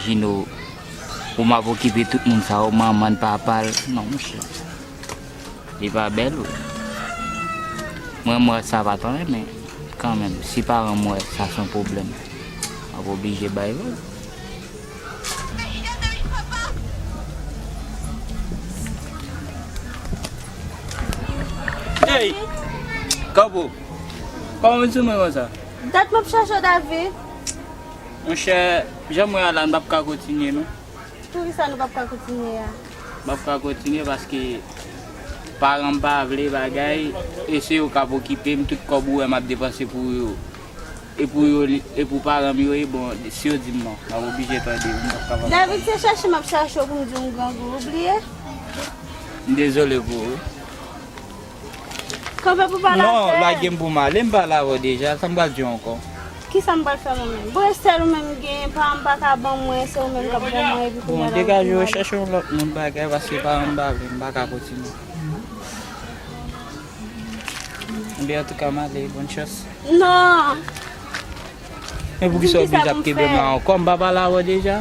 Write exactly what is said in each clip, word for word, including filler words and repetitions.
Jino, pou m ap okipe tout moun sa yo, manman l, papa l, non, monchè. Li pa bèl, wi. Mwen, mwen, sa pa tande, men kanmenm, si paran m wè sa se yon pwoblèm, m ap oblije bay vag. Hey! Kapo! Kòman w sou mwen konsa? Dat m ap chache w, David. Monchè, jan m wè a la, n p ap ka kontinye, non. Poukisa nou p ap ka kontinye a? M p ap ka kontinye paske paran m pa vle bagay, e se yo k ap okipe m, tout kòb ou wè m ap depanse pou yo. E pou yo, e pou paran m yo ye, bon, si yo di m non, m ap oblije tande, m p ap kapab. David, se chache m ap chache w pou m di w m grangou, ou bliye? M dezole pou ou. Kanpe pou pale avè. Non, lage m pou m ale, m pale avè w deja, sa m pral di w ankò? Kisa m pral fè mwen menm? Bon, e sèl ou menm m genyen, pa m pa ka ban mwen, se ou menm k ap ban mwen, epi kounye a la ou di m ale. Bon, degaje w, chèche yon lòt moun bagay, paske paran m pa vle, m pa ka kontinye. Ebyen, antouka, m ale, bòn chans. Non! Men poukisa w oblije ap kenbe m la ankò? M pa pale avè w deja?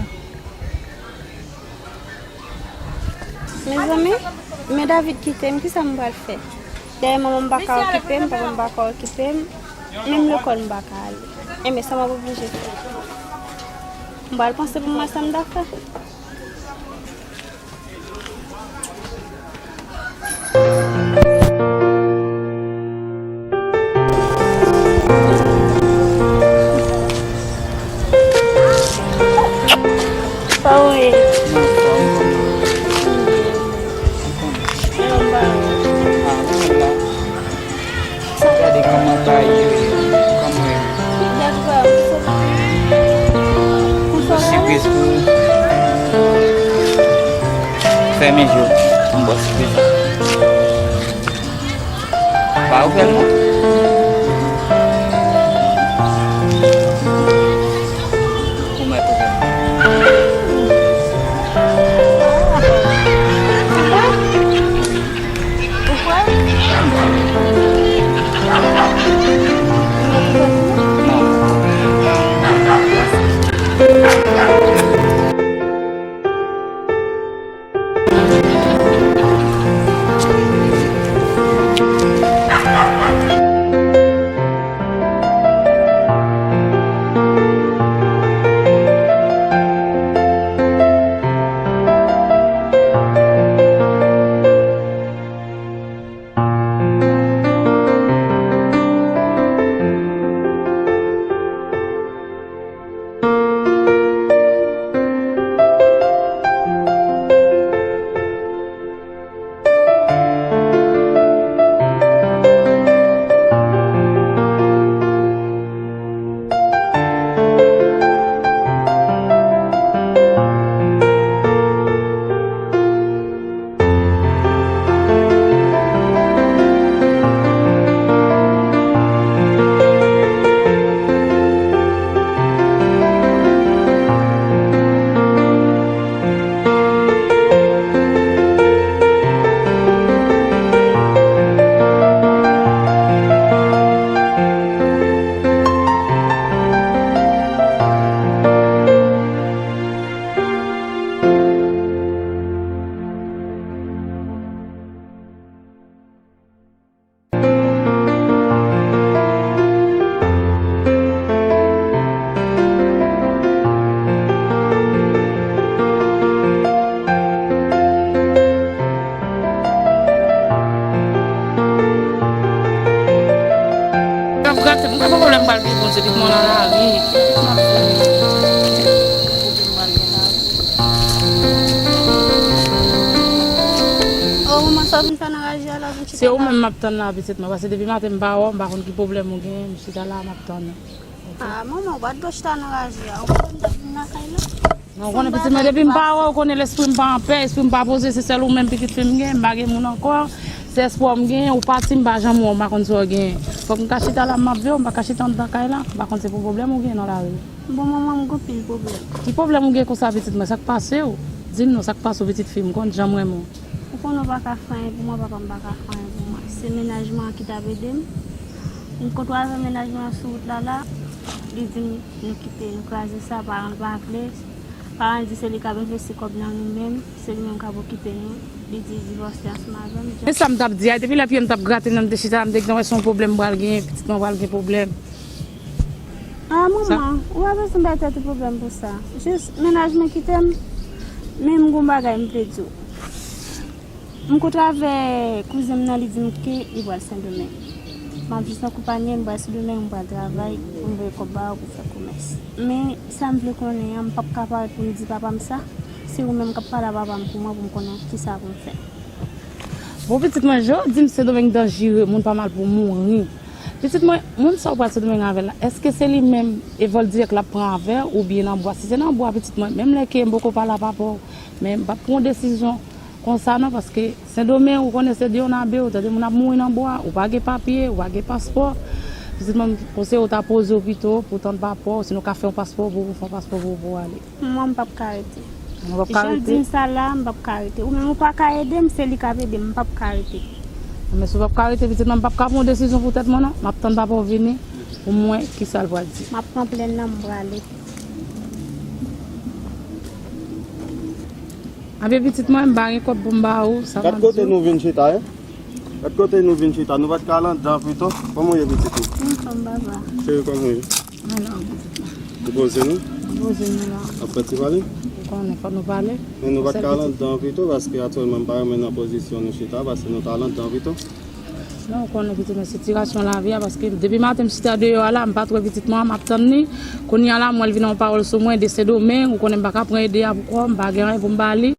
Mezanmi, men David kite m, kisa m pral fè? Dayè manman m pa ka okipe m, papa m pa ka okipe m, menm lekòl m pa ka ale. Enben, sa m ap oblije fè? M pral panse pou m wè sa m ta fè. Sa w ye? Gade kòman bagay yo ye, kòman yo. Yon sipriz pou ou. Fèmen je w, m ba w sipriz la. Pa ouvè l non. Ou mèt ouvè l. Ou kwè? Non. Gade, gade, mwen pa pwoblèm pral gen Bondye, pitit mwen nan lari. Oh, manman, sa w vin fè nan raje a la, vin chita la? Se ou menm m ap tann la, pitit mwen, paske depi maten m pa wè w, m pa konn ki pwoblèm ou genyen, m chita la, m ap tann ou. Ah, manman, ou pa t dwe chita nan raje a, ou pa konn dat vin lakay la? Non, ou konnen pitit mwen, depi m pa wè w, ou konnen lespri m pa anpè, espri m pa poze, se sèl ou menm pitit fi m genyen, m pa gen moun ankò, se espwa m genyen, ou pati, m pa janm wè w, m pa konn sa w genyen. Fòk m ka chita la, m ap veye w, m pa ka chita anndan kay la, m pa konn se pou pwoblèm ou genyen nan lari. Bon, manman, m gon pil pwoblèm. Ki pwoblèm ou gen konsa, pitit mwen? Sa k pase w? Di m non, sa k pase w, pitit fi m, konn jan m renmen w. Ou konnen w pa ka fè anyen pou mwen, papa m pa ka fè anyen pou mwen. Se mennaj mwen an ki t ap ede m. M kontre avè mennaj mwen an sou wout la la. Li di m nou kite, nou kraze sa, paran l pa vle. Paran l di se li k ap envesti kòb nan nou menm, se li menm k ap okipe nou. Li di divòse ansanm avè m. Men sa m t ap di a, depi lè pye m t ap grate m nan, m te chita la, m te gentan wè se yon pwoblèm m pral genyen, pitit mwen pral gen pwoblèm. Ah, manman, ou pa bezwen bay tèt ou pwoblèm pou sa. Jis, mennaj mwen kite m, men m gon bagay m vle di w. M kontre avè kouzen m nan, li di m ke li pral Sendomeng. M ap jis akonpanye l, m pral Sendomeng, m pral travay, pou m voye kòb ba ou pou fè komès. Men, sa m vle konnen an, m p ap ka parèt pou m di papa m sa. Se ou menm k ap pale a papa m pou mwen, pou m konnen kisa pou m fè. Bon, pitit mwen, jan w di m Sendomeng danjere, moun pa mal pou mouri. Pitit mwen, moun sa w pral Sendomeng avè l la, èske se li menm e vòl dirèk l ap pran avè w oubyen nan bwa? Si se nan bwa, pitit mwen, menm lè ke m poko pale a papa w, men m p ap pran yon desizyon konsa non, paske Sendomeng, ou konnen se de yon abe, ou tande moun ap mouri nan bwa, ou pa gen papye, ou pa gen paspò. Pitit mwen, m konseye w ta poze w pito pou w tann papa w, si nou ka fè yon paspò pou ou, fè yon paspò pou ou, pou w ale. Mwen, m p ap ka rete. Mwen p ap ka rete. Jan l di m sa la, m p ap ka rete. Ou menm ou pa ka ede m, se li k ap ede m, m p ap ka rete. Men si w p ap ka rete, pitit mwen, m p ap ka pran yon desizyon pou tèt mwen non. M ap tann papa w vini pou m wè kisa l pral di. M ap pran plèn nan, m prale. Anben pitit mwen, m pa gen kòb pou m ba ou, sa m ap di w. Gad kote nou vin chita, e? Gad kote nou vin chita, nou pa t ka al anndan pito? Kòman w ye pitit mwen? Anfòm, papa. Cheri, kòman w ye? Alò, pitit mwen. Ou poze nou? M poze nou la. Ap fè ti pale? Ou konnen, fòk nou pale. Men nou pa t ka al anndan pito, paske aktyèlman m pa renmen nan pozisyon nou chita, paske nou t al anndan pito. Non, ou konnen pitit mwen, sitiyasyon lavi a, paske depi maten m chita deyò a la, m pa t wè pitit mwen an, m ap tann li. Kounye a la, m wè l vin yon pawòl sou mwen, de Sendomeng, ou konnen m pa ka pran ede a pou kò m, m pa gen anyen pou m ba li.